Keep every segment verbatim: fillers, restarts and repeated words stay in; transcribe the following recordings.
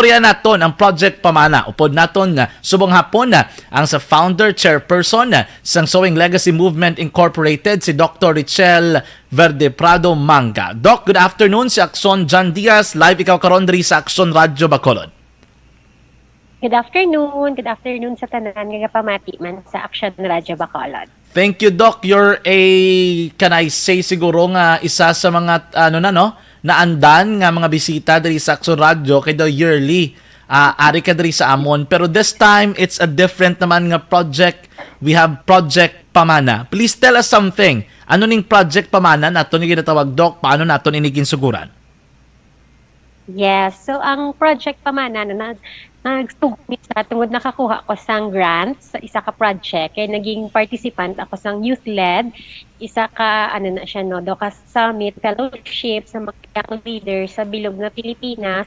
istorya naton ang Project Pamana. Upod naton, ah, subong hapon, ah, ang sa founder chairperson, ah, sang Sewing Legacy Movement Incorporated, si Doctor Richelle Verde Prado Manga. Doc, good afternoon. Si Aksyon John Diaz, live ikaw karon diri sa Aksyon Radyo Bacolod. Good afternoon. Good afternoon sa tanan nga gapamati man sa Aksyon Radyo Bacolod. Thank you, Doc. You're a, can I say siguro nga isa sa mga, ano na, no, naandan nga mga bisita diri sa Aksyon Radyo kay the yearly, ah, ari ka diri sa amon. Pero this time, it's a different naman nga project. We have Project Pamana. Please tell us something. Ano ning Project Pamana naton nga ginatawag, Doc? Paano naton ini ginsuguran? Yes. So, ang Project Pamana na nag-, nagsugod ni sa tungod nakakuha ko sang grant sa isa ka project, kay naging participant ako sang youth-led, isa ka, ano na siya, no, daw ka summit fellowship sa mga young leaders sa bilog nga Pilipinas.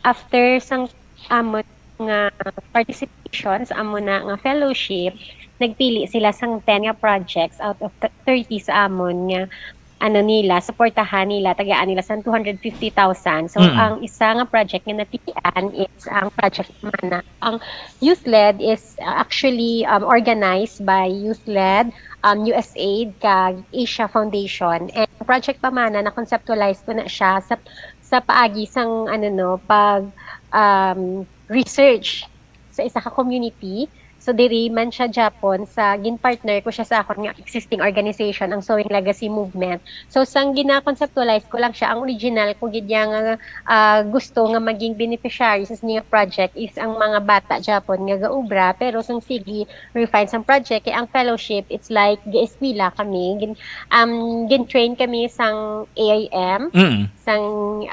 After sang amon nga participation sa amon na nga fellowship, nagpili sila sang ten nga projects out of th-, thirty sa amon nga ano nila, suportahan nila, tagaan nila sang two hundred fifty thousand. So, Mm. ang isa nga project nga napilian is ang Project Mana. Ang youth-led is, uh, actually, um, organized by youth-led, um, U S aid, kag Asia Foundation. And Project Pamana, na-conceptualize ko na siya sa, sa paagi sang, ano, no, pag, um, research sa isa ka community. So, diri man siya, Japon, sa ginpartner ko siya sa akon nga existing organization, ang Sewing Legacy Movement. So, sang gina-conceptualize ko lang siya, ang original ko gid niya nga, ah, gusto nga maging beneficiary sa sini nga project is ang mga bata, Japon, nga gaobra. Pero sang sige, refine sang project, kay ang fellowship, it's like, gi-eskwela kami, gin-, um, gin-train kami sang A I M, Mm. sang,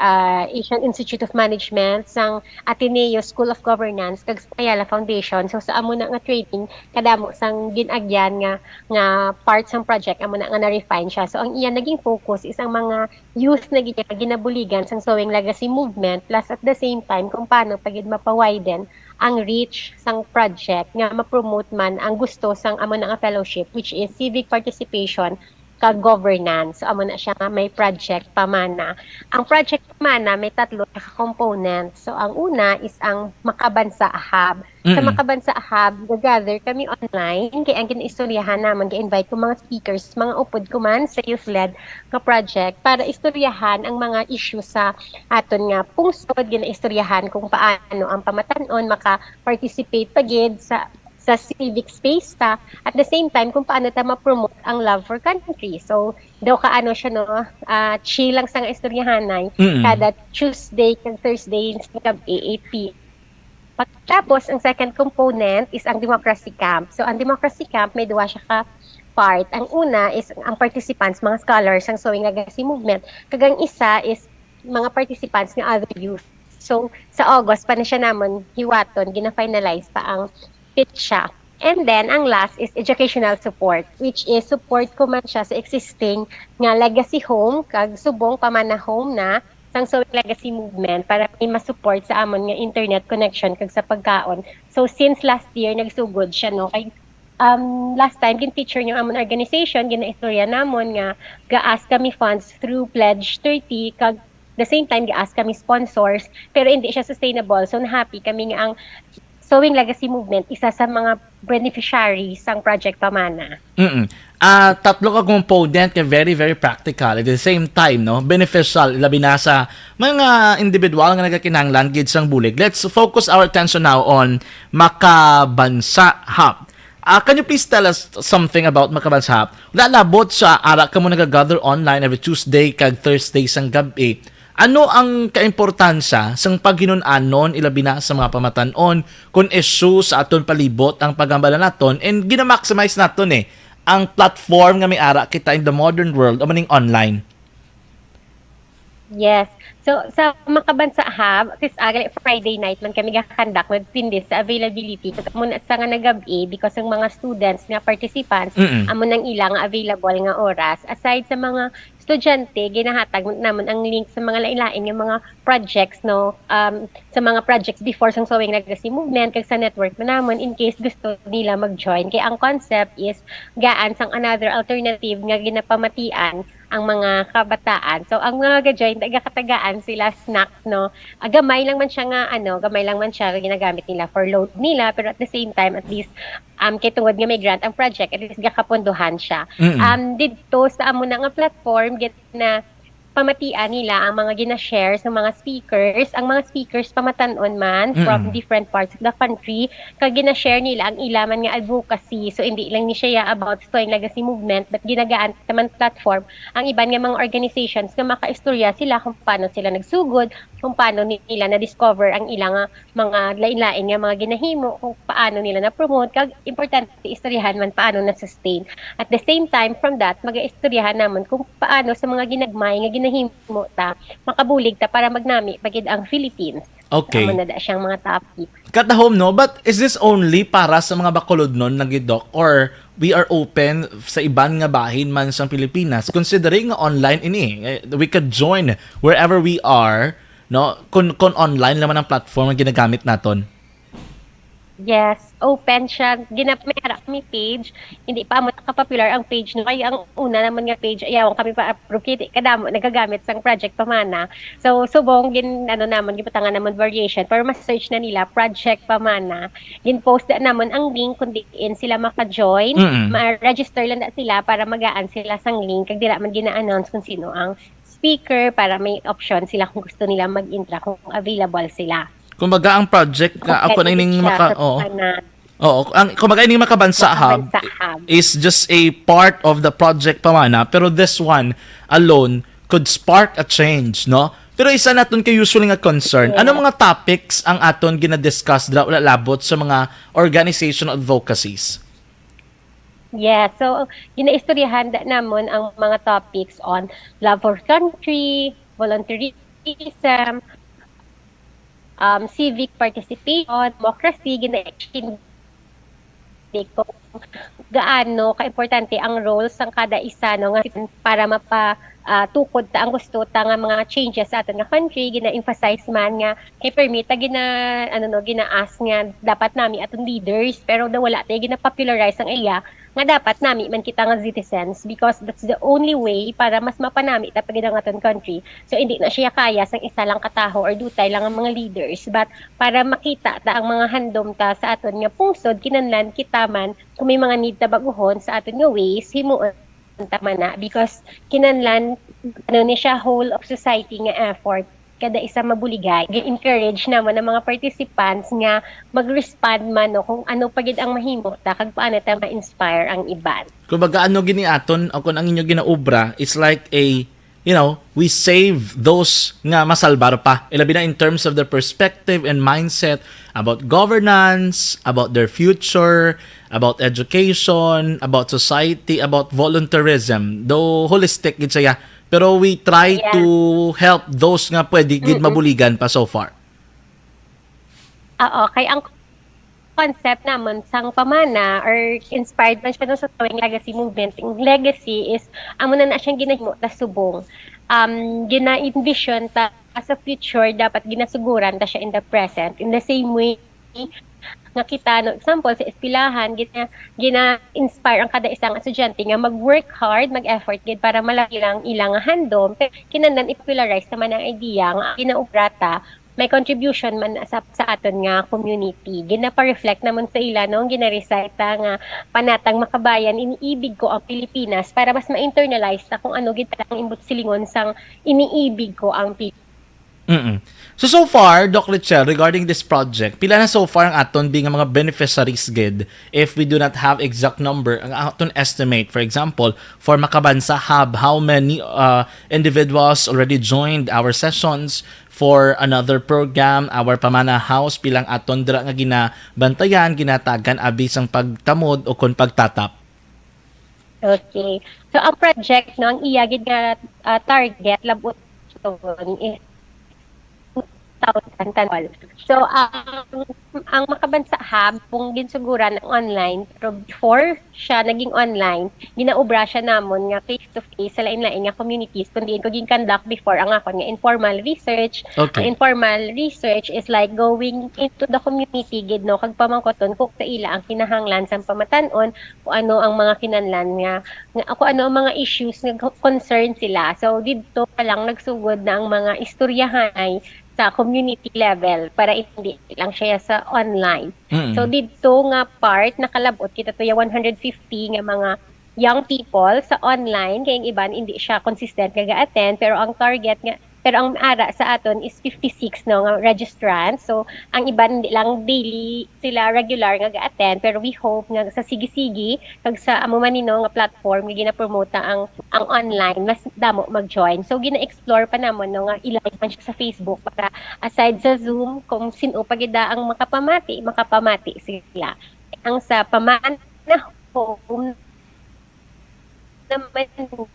ah, Asian Institute of Management, sang Ateneo School of Governance, kag sa Ayala Foundation. So, sa amo na nga training, kadamo sang gin-agyan nga, nga part sang project, amo na nga na-refine siya. So, ang iya naging focus is ang mga youth na gid nga ginabuligan sang Sewing Legacy Movement, plus at the same time, kung paano pa gid mapa-widen ang reach sang project nga ma-promote man ang gusto sang amo na nga fellowship, which is civic participation kag governance. So, amo na siya nga may Project Pamana. Ang Project Pamana may tatlo ka component. So, ang una is ang Makabansa Hub. Sa Mm. Makabansa Hub, nag-gather kami online, kay ang ginaistoryahan naman, ga-invite ko mga speakers, mga upod ko man sa youth-led nga project para istoryahan ang mga issues sa aton nga pungsod, ginaistoryahan kung paano ang pamatan-on maka-participate pa gid sa, sa civic space ta, at the same time kung paano ta ma-promote ang love for country. So, daw ka ano siya, no, ah, chill lang sa nga istoryahanay, Mm. kada Tuesday kag Thursday sa gab-i, eight p.m. Pagkatapos, ang second component is ang democracy camp. So, ang democracy camp may duha siya ka part. Ang una is ang participants, mga scholars sang Sewing Legacy Movement. Kag ang isa is mga participants nga other youth. So, sa August pa na siya namon hiwaton, gina-finalize pa ang petsa. And then, ang last is educational support, which is support ko man siya sa existing nga legacy home, kag subong pamana home na sang Sewing Legacy Movement para may ma-support sa amon nga internet connection kag sa pagkaon. So, since last year, nagsugod siya, no? Kay, um, last time, gin-feature niyo amon organization, ginaistorya namon nga ga-ask kami funds through Pledge thirty, kag the same time, ga-ask kami sponsors, pero hindi siya sustainable. So, na-happy kami nga ang Sewing Legacy Movement, isa sa mga beneficiary sang Project Pamana. Mm-mm. Ah, tatlo ka component nga very, very practical. At the same time, no, beneficial, labi na sa mga individual nga nagakinahanglan gid sang bulig. Let's focus our attention now on Makabansa Hub. Ah, can you please tell us something about Makabansa Hub? Wala labot sa ara kamo nagagather online every Tuesday kag Thursday sang gab-i. Ano ang kaimportansya sang paghinun-anon, ilabi na sa mga pamatan-on, kung issue sa aton palibot ang pagambala naton, and gina-maximize naton, eh, ang platform nga may ara kita in the modern world, amo ning online? Yes. So, sa Makabansa Hub, this, ah, gali, Friday night man kami ga-conduct, magpindi sa availability. Kag amo na sa nga nagab-i, because ang mga students nga participants, Mm-mm. amo nang ila nga available nga oras. Aside sa mga estudyante, ginahatag namon ang link sa mga lain-lain nga mga projects, no? Um, sa mga projects before sang Sewing Legacy Movement, kag sa network man namon, in case gusto nila mag-join. Kay ang concept is gaan sang another alternative nga ginapamatian ang mga kabataan. So, ang mga ga-join, nagakatagaan sila snack, no? Ah, gamay lang man siya nga, ano, gamay lang man siya nga ginagamit nila for load nila, pero at the same time, at least, um, kay tungod nga may grant ang project, at least gakapondohan siya. Mm-mm. Um, didto sa amo na nga platform, gina-, pamatian nila ang mga gina-share sa mga speakers. Ang mga speakers pamatan-on man from Mm. different parts of the country, kag gina-share nila ang ila man nga advocacy. So, hindi lang ni siya about Storing Legacy Movement, but ginagaan naman platform ang iban nga mga organizations nga makaistorya sila kung paano sila nagsugod, kung paano nila na-discover ang ilang mga lain-lain nga mga ginahimo, kung paano nila na-promote, kag importante istoryahan man paano na-sustain. At the same time, from that, magaistoryahan namon kung paano sa mga ginagmay nga ginahimo ta, makabulig ta para magnami pa gid ang Philippines. Okay. Amo na da siyang mga topic. Katahom, no? But is this only para sa mga Bacolodnon lang gid, Doc? Or we are open sa iban nga bahin man sang Pilipinas, considering nga online ini, eh, we could join wherever we are, no? Kung, kung online naman ang platform nga ginagamit naton. Yes, open siya. Gina-, may ara kami page. Hindi pa amo ka-popular ang page, no? Kay ang una naman nga page, ayaw kami pa-approve. Kay di kadamo nagagamit sang Project Pamana. So, subong gin-, ano namon, gibutangan namon variation. Pero mas search na nila, Project Pamana. Gin-post na namon ang link kung diin sila maka-join. Mm-mm. Ma-register lang na sila para magaan sila sang link. Kag dira man gina-announce kung sino ang speaker para may option sila kung gusto nila mag-intra, kung available sila. Kumbaga, ang project nga Open ako na ining siya maka-, sa oo. Pamana. Oo, ang, kumbaga, ining Makabansa Hub Makabansa Hub. is just a part of the Project Pamana, pero this one alone could spark a change, no? Pero isa naton kay usually nga concern, ano Yeah. mga topics ang aton gina-discuss dira, wala labot sa mga organizational advocacies? Yeah, so ginaistoryahan da namon ang mga topics on love for country, volunteerism, um, civic participation, democracy, gina-explain kung gaano kaimportante ang role sang kada isa, no, nga para mapa-, ah, tukod ta ang gusto ta nga mga changes sa aton nga country. Gina-emphasize man nga kay permi ta gina-, ano, no, gina-ask nga dapat nami aton leaders, pero daw wala tayo gina-popularize ang iya nga dapat nami man kita nga citizens, because that's the only way para mas mapanami ta pa gid ang aton country. So, hindi na siya kaya sang isa lang ka tawo or dutay lang ang mga leaders, but para makita ta ang mga handom ta sa aton nga pungsod, kinahanglan kita man, kung may mga need ta bag-uhon sa aton nga ways, himuon ta man na, because kinahanglan, ano ni siya, whole of society nga effort, kada isa mabuligay. Gi-encourage namon ang mga participants nga mag-respond man, no, kung ano pa gid ang mahimo ta kag paano ta ma-inspire ang iban. Kumbaga, ano gini aton, o kung ang inyo ginaobra is like a, you know, we save those nga masalbar pa. Ilabi na in terms of their perspective and mindset about governance, about their future, about education, about society, about volunteerism. Though holistic gid siya, pero we try Yeah. to help those nga pwede gid Mm-mm. mabuligan pa so far. Ah, okay. Ang concept namon sang Pamana, or inspired man siya, no, sa Storing Legacy Movement. Ang legacy is, amo na na siyang ginahimo ta subong. Um, gina-envision ta sa future, dapat ginasuguran ta siya in the present. In the same way nga kita, no, example, sa eskwelahan, gina-, gina-inspire ang kada isang estudyante nga mag-work hard, mag-effort gid para malaki lang ilang handom. Pero kinahanglan i-popularize naman ang idea nga ang ginaobra ta may contribution man sa, sa aton nga community. Ginapareflect namon sa ila, no? Ginarecite ta nga panatang makabayan, iniibig ko ang Pilipinas, para mas ma-internalize ta kung ano gid ang imbot silingon sang iniibig ko ang Pilipinas. Mm-mm. So, so far, Doc Richelle, regarding this project, pila na so far ang aton bi nga mga beneficiaries gid if we do not have exact number, ang aton estimate? For example, for Makabansa Hub, how many, uh, individuals already joined our sessions? For another program, our Pamana House, bilang aton dira nga ginabantayan, ginatagan abi sang pagtamod o kon pagtatap. Okay. So, ang project, no, ang iya gid nga, ah, target, labot is thousand and all. So, ang, ang Makabansa Hub, kung ginsuguran ang online, pero before siya naging online, ginaobra siya namon nga face-to-face sa lain-lain nga communities, kung diin ko gin-conduct before ang akon nga informal research. Okay. Ang informal research is like going into the community gid, no, kag pamangkoton kung sa ila ang kinahanglan sang pamatan-on, kung ano ang mga kinahanglan nga, nga, kung ano ang mga issues nga co-, concern sila. So, didto pa lang nagsugod na ang mga istoryahanay sa community level para hindi lang siya sa online. Mm. So, didto nga part, nakalab-ot kita to ya one hundred fifty nga mga young people sa online, kay ang iban hindi siya consistent nga ga-attend, pero ang target nga, pero ang ara sa aton is fifty-six, no, nga registrants. So, ang iban hindi lang daily sila regular nga ga-attend, pero we hope nga sa sige-sige kag sa amo man ni, no, nga platform nga ginapromota ang, ang online, mas damo mag-join. So, gina-explore pa namon, no, nga i-live man siya sa Facebook para aside sa Zoom, kung sin-o pa gid ang makapamati, makapamati sila. Ang sa Pamana Home naman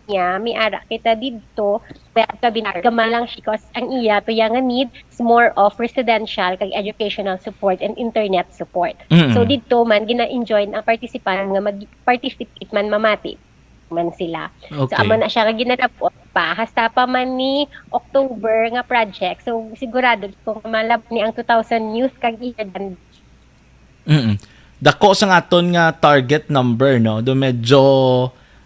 niya, may ara kita didto, web webinar. Gamay lang siya, 'cause ang iya to, iya nga need is more of residential kag educational support and internet support. Mm. So, didto man, gina-enjoy ang participant nga mag-participate man, mamati man sila. So, Okay. Amo na siya nga ginalab-ot pa. Hasta pa man ni October nga project. So, sigurado ko nga malab ni ang two thousand youth kag iya dan. Mm. Dako sang aton nga target number, no? Do medyo,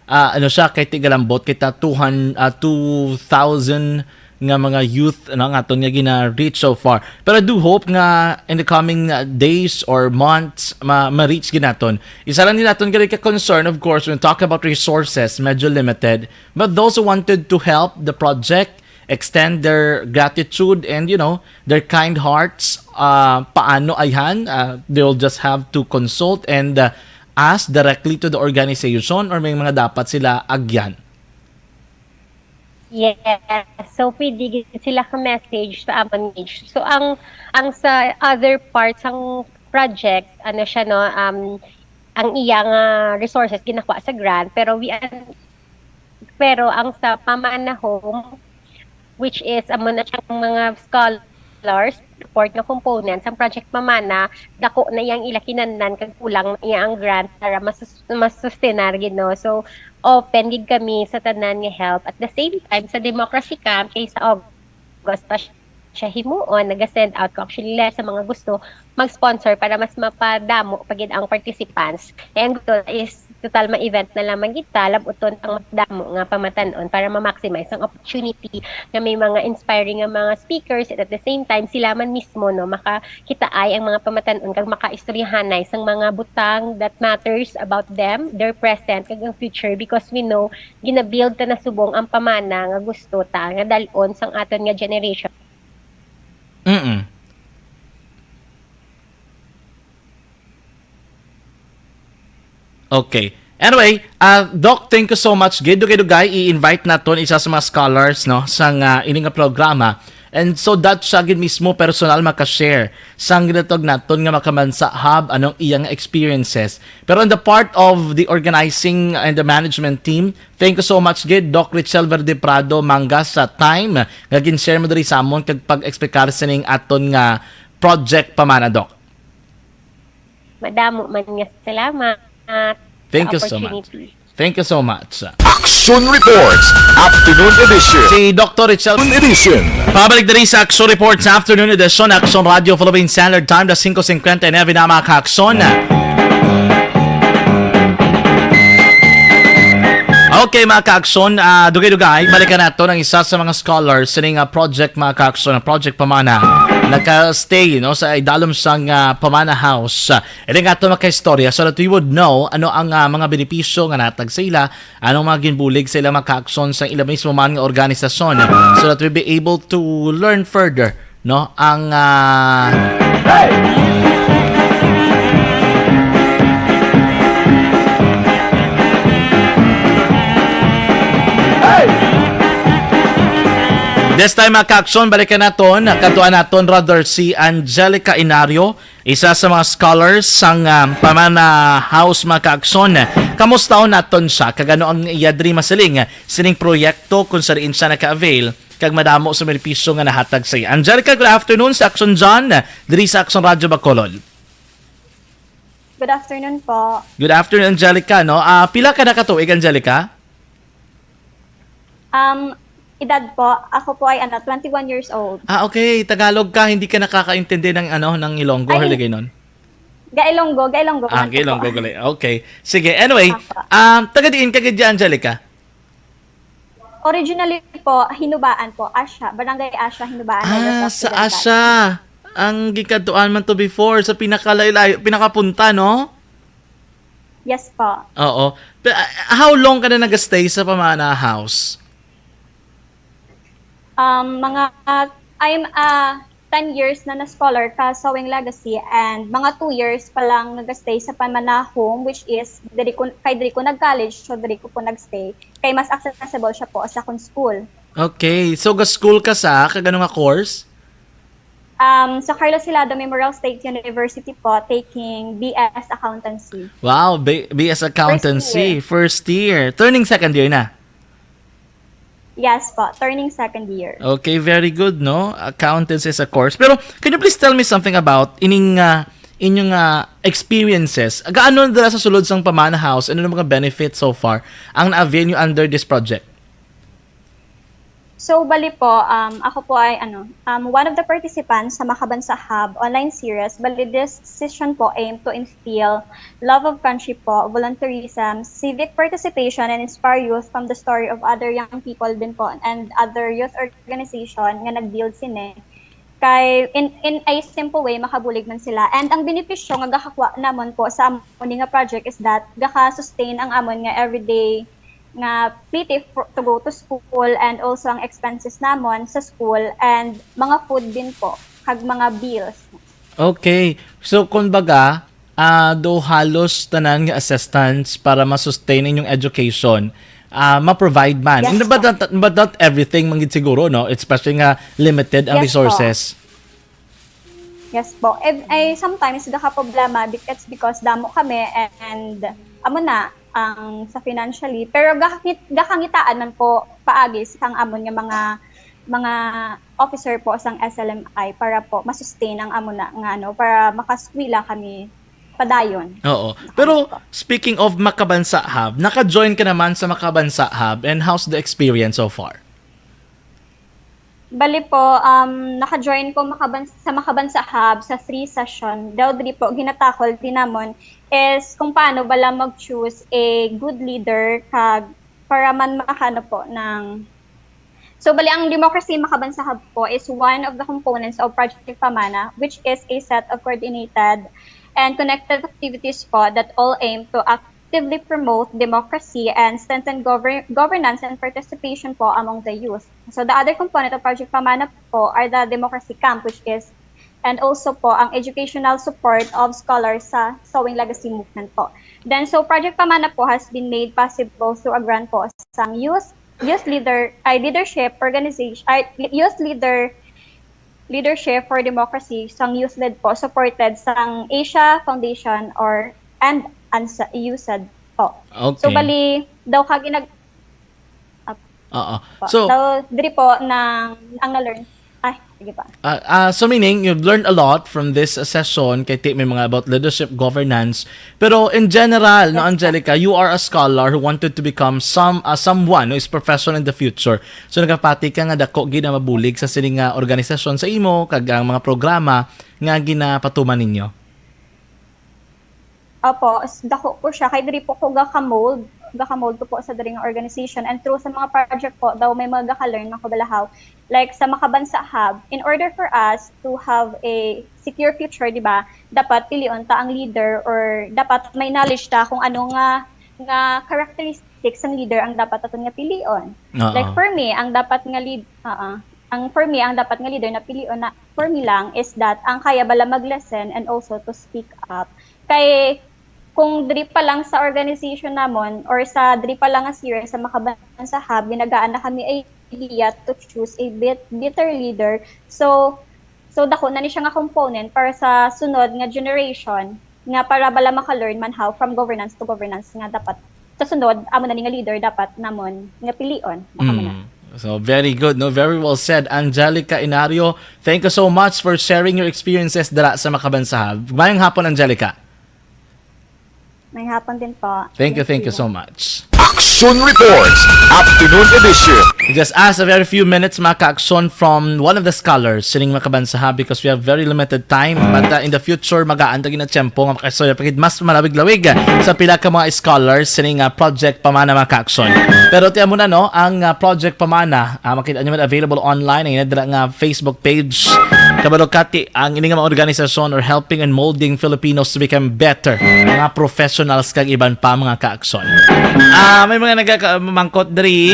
ah, ano siya, kay tigalambot kita, two hundred, ah, two thousand nga mga youth, no, nga aton nga gina-reach so far. Pero I do hope nga in the coming, uh, days or months, ma-, ma-reach gid naton. Isa lang din naton gani ka concern, of course, when talk about resources, medyo limited. But those who wanted to help the project, extend their gratitude and, you know, their kind hearts, uh, paano ayhan? Uh, they'll just have to consult and, uh, ask directly to the organization or may mga dapat sila agyan? Yes. So, pwede gid sila ka-message sa amon page. So, ang, ang sa other parts sang project, ano siya, no, um, ang iya nga resources ginakuha sa grant, pero we un-, pero ang sa Pamana Home, which is amo na siyang mga scholars, support nga component sang Project Pamana, dako na iyang ila kinahanglan kag kulang na iya ang grant para masus-, masustenar gid, no? So, open gid kami sa tanan nga help. At the same time, sa Democracy Camp, kay sa August pa siya himuon, naga-send out ko actually letter sa mga gusto mag-sponsor para mas mapadamo pa gid ang participants. Kay ang gusto is total ma-event na lamang kita, lab-uton ang mas damo nga pamatan-on para ma-maximize ang opportunity nga may mga inspiring nga mga speakers, and at the same time sila man mismo, no, makakitaay ang mga pamatan-on kag makaistoryahanay sang mga butang that matters about them, their present kag ang future, because we know ginabuild ta na subong ang pamana nga gusto ta nga dal-on sang aton nga generation. Mm. Okay. Anyway, ah, Doc, thank you so much. Gid, dugay-dugay, i-invite naton isa sa mga scholars, no, sang, ah, ini nga programa. And so that siya gid mismo personal maka-share sang ginatawag naton nga Makabansa Hub, anong iyang experiences. Pero on the part of the organizing and the management team, thank you so much gid, Doc Richel Verde Prado Manga, sa time nga gin-share mo diri sa amon kag pag-explicar sining aton nga project, Pamana, Doc. Madamo man nga salamat sa Thank you so much. Opportunity. Thank you so much. Action Reports, Afternoon Edition. Si Doctor Richel Edition. Pabalik diri sa Action Reports Afternoon Edition, Action Radio Philippine Standard Time, alas singko cincuenta y nueve na, mga ka-Action. Okay, mga ka-Action, ah, dugay-dugay, balikan naton ang isa sa mga scholars sining, ah, project, mga ka-Action, ang Project Pamana. Naka-stay, no, sa idalom sang, ah, Pamana House. Ining aton makaistorya so that we would know ano ang, ah, mga benepisyo nga natag sa ila, anong mga ginbulig sa ilang mga ka-Action sa ila mismo man nga organisasyon, so that we be able to learn further, no, ang, ah, This time, mga ka-Action, balikan naton, katuan naton, rather, si Angelica Inario, isa sa mga scholars sang, ah, Pamana House, mga ka-Action. Kamustahon naton siya kag ano ang iya diri masiling sining proyekto kung sa diin siya naka-avail kag madamo sa benepisyo nga nahatag sa iya. Angelica, good afternoon sa Action John, diri sa Action Radio Bacolod. Good afternoon po. Good afternoon, Angelica, no? Ah, pila ka na ka tuig, Angelica? Um, edad po, ako po ay ano, twenty-one years old. Ah, okay. Tagalog ka, hindi ka nakakaintindi ng ano, ng Ilonggo or Ay, Hiligaynon? Gailonggo, Gailonggo. Ah, man po Gailonggo po. Gali. Okay. Sige, anyway, Apa. Um, taga diin ka gid, Angelica? Originally po, Hinubaan po, Asya, Barangay Asya, Hinubaan, Negros Ah, sa Occidental. Asya. Ang gikadtuan man to before, sa pinakalayo-layo, pinakapunta, no? Yes po. Oo. Pe- ah, how long ka na nag-stay sa Pamana House? Um, mga, I'm uh, ten years na na-scholar ka Sowing Legacy and mga two years pa lang nag-stay sa Pamana Home, which is diri ko, kay diri ko nag-college, so diri ko po nag-stay. Kay mas accessible siya po sa akong school. Okay. So, ga-school ka sa, kag ano nga course? Um, sa Carlos Hilado Memorial State University po, taking B S Accountancy. Wow, B- BS Accountancy, first year. Turning second year na. Yes po, turning second year. Okay, very good, no? Accountancy is a course. Pero can you please tell me something about ining ah, inyong ah, experiences? Gaano na dala sa sulod sang Pamana House? Ano ang mga benefits so far ang na-avail nyo under this project? So, bali po, um, ako po ay ano, um, one of the participants sa Makabansa Hub online series. Bali, this session po aim to instill love of country po, volunteerism, civic participation, and inspire youth from the story of other young people din po and other youth organization nga nag-build sini. Kay in, in a simple way, makabulig man sila. And ang benepisyo nga gakakwa namon po sa amon nga project is that gaka-sustain ang amon nga everyday nga pliti for, to go to school and also ang expenses namon sa school and mga food din po kag mga bills. Okay. So, kumbaga, ah, do halos tanan nga assistance para ma-sustain inyong education, ah, ma-provide man. Yes, And but po. not, but not everything man gid siguro, no? Especially nga limited ang Yes, po. resources. Yes po. Eh, ay, sometimes gaka problema bec- it's because damo kami and amo na ang sa financially. Pero gakangit, gakangitaan man po paagi sang amon nga mga mga officer po sang S L M I para po ma-sustain ang amo na nga ano para makaskwela kami padayon. Oo. Pero speaking of Makabansa Hub, naka-join ka naman sa Makabansa Hub, and how's the experience so far? Bali po, um, naka-join ko Makaban- sa Makabansa Hub sa three session. Daw diri po, ginatakol din namon is kung paano bala mag-choose a good leader kag para man makano po ng... So, bali, ang Democracy Makabansa Hub po is one of the components of Project Pamana, which is a set of coordinated and connected activities po that all aim to actively promote democracy and strengthen govern- governance and participation po among the youth. So, the other component of Project Pamana po are the Democracy Camp, which is and also po ang educational support of scholars sa Sowing Legacy Movement po. Then, so Project Pamana po has been made possible through a grant po sang youth, youth leader, ay leadership organization, ay youth leader leadership for democracy sang youth led po supported sang Asia Foundation or and ANSA, USAID po. Okay. So bali daw ka ginag Oo. po. So, So, diri po nang ang na-learn. Ay, sige pa. Ah, ah, so meaning you've learned a lot from this uh, session kay ti may mga about leadership, governance. Pero in general, no, Angelica, you are a scholar who wanted to become some uh, someone who is professional in the future. So nagapati ka nga dako gid na mabulig sa sining nga organisasyon sa imo kag ang mga programa nga ginapatuman ninyo. Opo, s- dako po siya. Kay diri po ko gaka-mold, gaka-mold ko po sa diri nga organization. And through sa mga project po, daw may mga gaka-learn man ko balahaw. Like sa Makabansa Hub, in order for us to have a secure future, di ba, dapat pilion ta ang leader or dapat may knowledge ta kung ano nga nga characteristics sang leader ang dapat aton nga pilion. Oo. Like for me, ang dapat nga lead, ah, ang for me ang dapat nga leader na pilion na for me lang is that ang kaya bala mag-listen and also to speak up. Kay kung diri pa lang sa organization namon or sa diri pa lang nga series sa Makabansa Hub, ginagaan na kami idea to choose a bit better leader. So so dako na ni siya nga component para sa sunod nga generation nga para bala maka-learn man how from governance to governance nga dapat sa sunod amo na ni nga leader dapat namon nga pilion. Baka mo na. Mm. So, very good, no? Very well said, Angelica Inario. Thank you so much for sharing your experiences dira sa Makabansaha. Mayong hapon, Angelica. May hapon din po. Thank you, thank you so much. Aksyon Reports, Afternoon Edition. We just ask a very few minutes, mga ka-aksyon, from one of the scholars sining Makabansaha, because we have very limited time. But uh, in the future, magaan ta gina tiyempo nga makasaya pa gid mas malawig-lawig sa pila ka mga scholars sining uh, Project Pamana, mga ka-aksyon. Pero tiyan mo na, no, ang uh, Project Pamana, uh, makita nyo man available online, ang dira nga Facebook page. Kabalo kati, ang ini nga mga organisasyon are helping and molding Filipinos to become better, mga professionals kag iban pa, mga ka-aksyon. Ah, may mga nagkamangkot diri.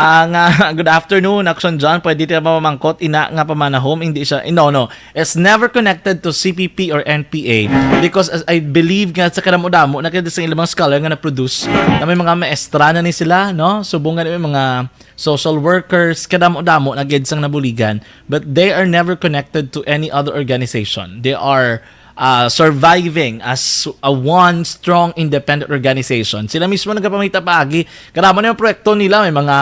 Ah, nga, good afternoon, Aksyon John. Pwede ta mamangkot ina nga pamanahom, hindi siya, eh, no, no. It's never connected to C P P or N P A because as I believe nga sa kadamo-damo na kaya sa ilang mga scholar nga na-produce na may mga maestra na ni sila, no? Subong nga may mga social workers, kadamo-damo na gid sang nabuligan, but they are never connected to any other organization. They are uh, surviving as a one strong independent organization. Sila mismo nagapamita paagi. Kadamo na yung proyekto nila, may mga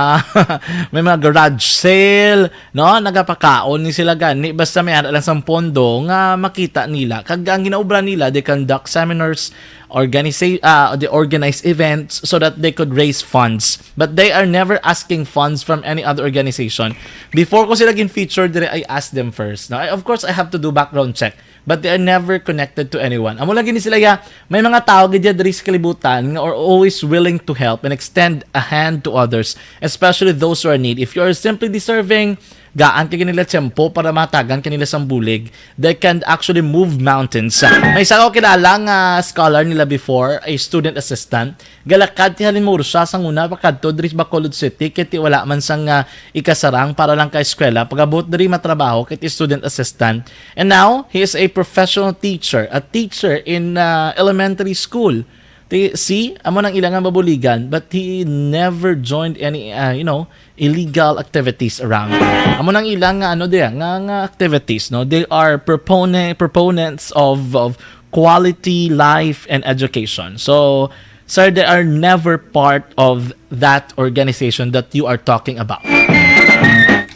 may mga garage sale, no? Nagapakaon ni sila gani basta may ara lang sang pondo nga makita nila. Kag ang ginaobra nila, they conduct seminars, organize uh, they organize events so that they could raise funds. But they are never asking funds from any other organization. Before ko sila gin-feature dire, I asked them first. No? I, of course, I have to do background check. But they are never connected to anyone. Amo lagi ni sila ya, may mga tao gid diri sa kalibutan nga are always willing to help and extend a hand to others, especially those who are in need. If you are simply deserving, gaan ka nila tiyempo para matagan ka nila sang bulig, they can actually move mountains. May isa ko kilala nga scholar nila before, a student assistant. Galakad ti halin mo siya sang una pakadto diri sa Bacolod City kay ti wala man sang ah, ikasarang para lang ka eskwela. Pagabot diri matrabaho kay ti student assistant. And now, he is a professional teacher, a teacher in ah, elementary school. Ti, see, amo nang ilang nga mabuligan, but he never joined any, ah, you know, illegal activities around. Amo nang ilang nga ano diya, nga, nga activities, no? They are propone- proponents of, of quality life and education. So, sir, they are never part of that organization that you are talking about.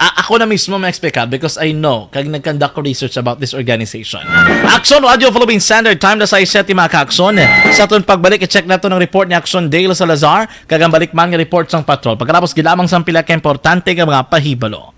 A- ako na mismo ma-explica because I know kag nag-conduct ko research about this organization. Aksyon Radio Philippine Standard Time na sa siyete, mga ka-aksyon. Sa aton pagbalik, i-check nato ang report ni Aksyon Dale Salazar kag ang balik man nga report sang patrol. Pagkatapos, gilamang sang pila ka importante nga mga pahibalo.